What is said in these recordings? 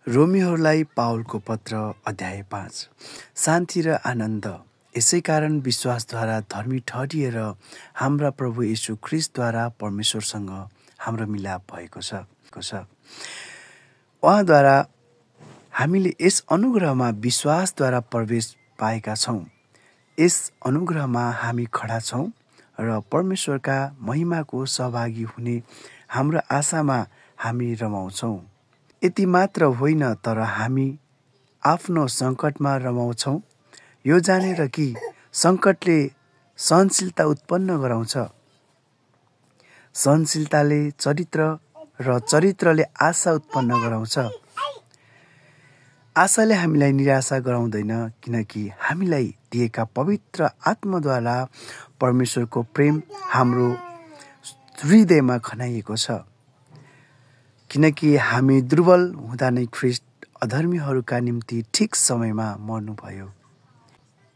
रोमीहरूलाई पावलको पत्र अध्याय 5। शान्ति र आनन्द यसै कारण विश्वासद्वारा धर्मी ठहरिएर हाम्रा प्रभु येशू ख्रीष्टद्वारा परमेश्वरसँग हाम्रो मिलाप भएको छ। उहाँद्वारा हामीले यस अनुग्रहमा विश्वासद्वारा प्रवेश पाएका छौँ। यस अनुग्रहमा हामी खडा छौँ र परमेश्वरका महिमाको सहभागी हुने हाम्रो आशामा हामी रमाउँछौँ। यति मात्र होइन, तर हामी आफ्नो सङ्कटमा रमाउँछौँ, यो जानेर कि सङ्कटले सहनशीलता उत्पन्न गराउँछ। सहनशीलताले चरित्र र चरित्रले आशा उत्पन्न गराउँछ। आशाले हामीलाई निराशा गराउँदैन, किनकि हामीलाई दिएका पवित्र आत्माद्वारा परमेश्वरको प्रेम हाम्रो हृदयमा खनाइएको छ। किनकि हामी दुर्बल हुँदा नै ख्रीष्ट अधर्मीहरूका निम्ति ठिक समयमा मर्नुभयो।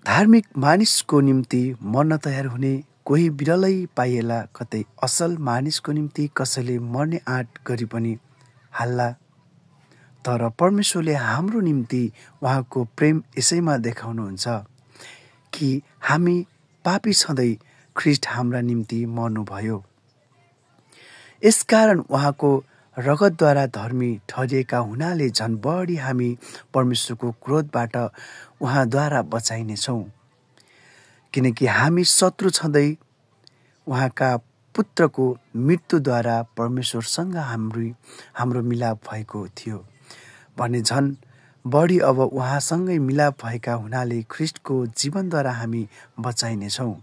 धार्मिक मानिसको निम्ति मर्न तयार हुने कोही बिरलै पाइएला। कतै असल मानिसको निम्ति कसैले मर्ने आँट गरी पनि हाल्ला। तर परमेश्वरले हाम्रो निम्ति उहाँको प्रेम यसैमा देखाउनुहुन्छ कि हामी पापी छँदै ख्रीष्ट हाम्रा निम्ति मर्नुभयो। यसकारण उहाँको रगतद्वारा धर्मी ठहरिएका हुनाले झन् बढी हामी परमेश्वरको क्रोधबाट उहाँद्वारा बचाइनेछौँ। किनकि हामी शत्रु छँदै उहाँका पुत्रको मृत्युद्वारा परमेश्वरसँग हाम्रो मिलाप भएको थियो भने झन् बढी अब उहाँसँगै मिलाप भएका हुनाले ख्रीष्टको जीवनद्वारा हामी बचाइनेछौँ।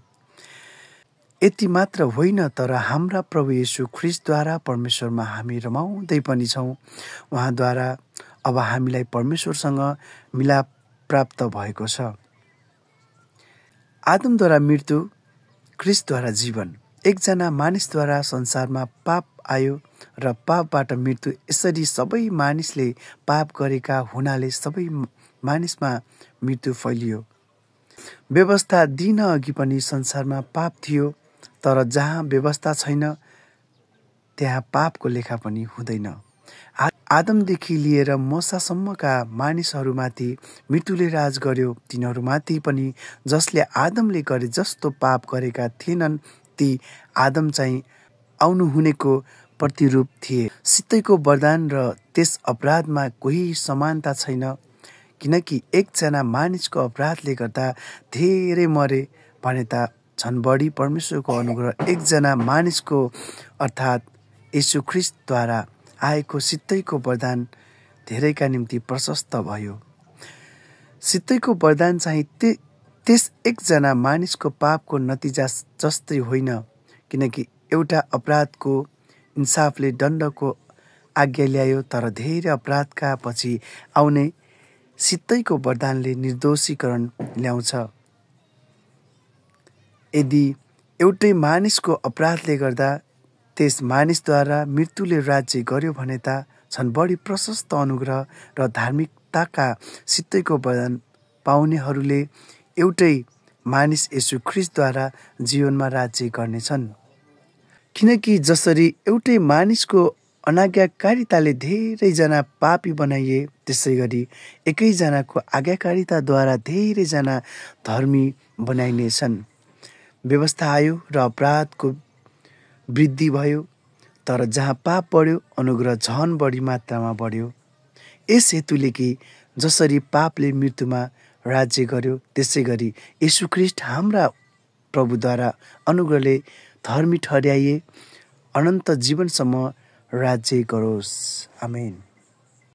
यति मात्र होइन, तर हाम्रा प्रभु येशू ख्रीष्टद्वारा परमेश्वरमा हामी रमाउँदै पनि छौँ। उहाँद्वारा अब हामीलाई परमेश्वरसँग मिलाप प्राप्त भएको छ। आदमद्वारा मृत्यु, ख्रीष्टद्वारा जीवन। एकजना मानिसद्वारा संसारमा पाप आयो र पापबाट मृत्यु। यसरी सबै मानिसले पाप गरेका हुनाले सबै मानिसमा मृत्यु फैलियो। व्यवस्था दिन अघि पनि संसारमा पाप थियो, तर जहाँ व्यवस्था छैन त्यहाँ पापको लेखा पनि हुँदैन। आदमदेखि लिएर मोसासम्मका मानिसहरूमाथि मृत्युले राज गर्यो। तिनीहरूमाथि पनि जसले आदमले गरे जस्तो पाप गरेका थिएनन्, ती आदम चाहिँ आउनुहुनेको प्रतिरूप थिए। सित्तैको वरदान र त्यस अपराधमा कोही समानता छैन, किनकि एकजना मानिसको अपराधले गर्दा धेरै मरे भने त झन् बढी परमेश्वरको अनुग्रह एकजना मानिसको अर्थात् येशू ख्रीष्टद्वारा आएको सित्तैको वरदान धेरैका निम्ति प्रशस्त भयो। सित्तैको वरदान चाहिँ त्यस एकजना मानिसको पापको नतिजा जस्तै होइन, किनकि एउटा अपराधको इन्साफले दण्डको आज्ञा ल्यायो, तर धेरै अपराधका पछि आउने सित्तैको वरदानले निर्दोषीकरण ल्याउँछ। यदि एउटै मानिसको अपराधले गर्दा त्यस मानिसद्वारा मृत्युले राज्य गर्यो भने त झन् बढी प्रशस्त अनुग्रह र धार्मिकताका सित्तैको वरदान पाउनेहरूले एउटै मानिस येशू ख्रीष्टद्वारा जीवनमा राज्य गर्नेछन्। किनकि जसरी एउटै मानिसको अनाज्ञाकारिताले धेरैजना पापी बनाइए, त्यसै गरी एकैजनाको आज्ञाकारिताद्वारा धेरैजना धर्मी बनाइनेछन्। व्यवस्था आयो र अपराधको वृद्धि भयो, तर जहाँ पाप बढ्यो अनुग्रह झन बढी मात्रामा बढ्यो। यस हेतुले कि जसरी पापले मृत्युमा राज्य गर्यो, त्यसै गरी येशू ख्रीष्ट हाम्रा प्रभुद्वारा अनुग्रहले धर्मी ठहर्याइए अनन्त जीवनसम्म राज्य गरोस्। आमेन।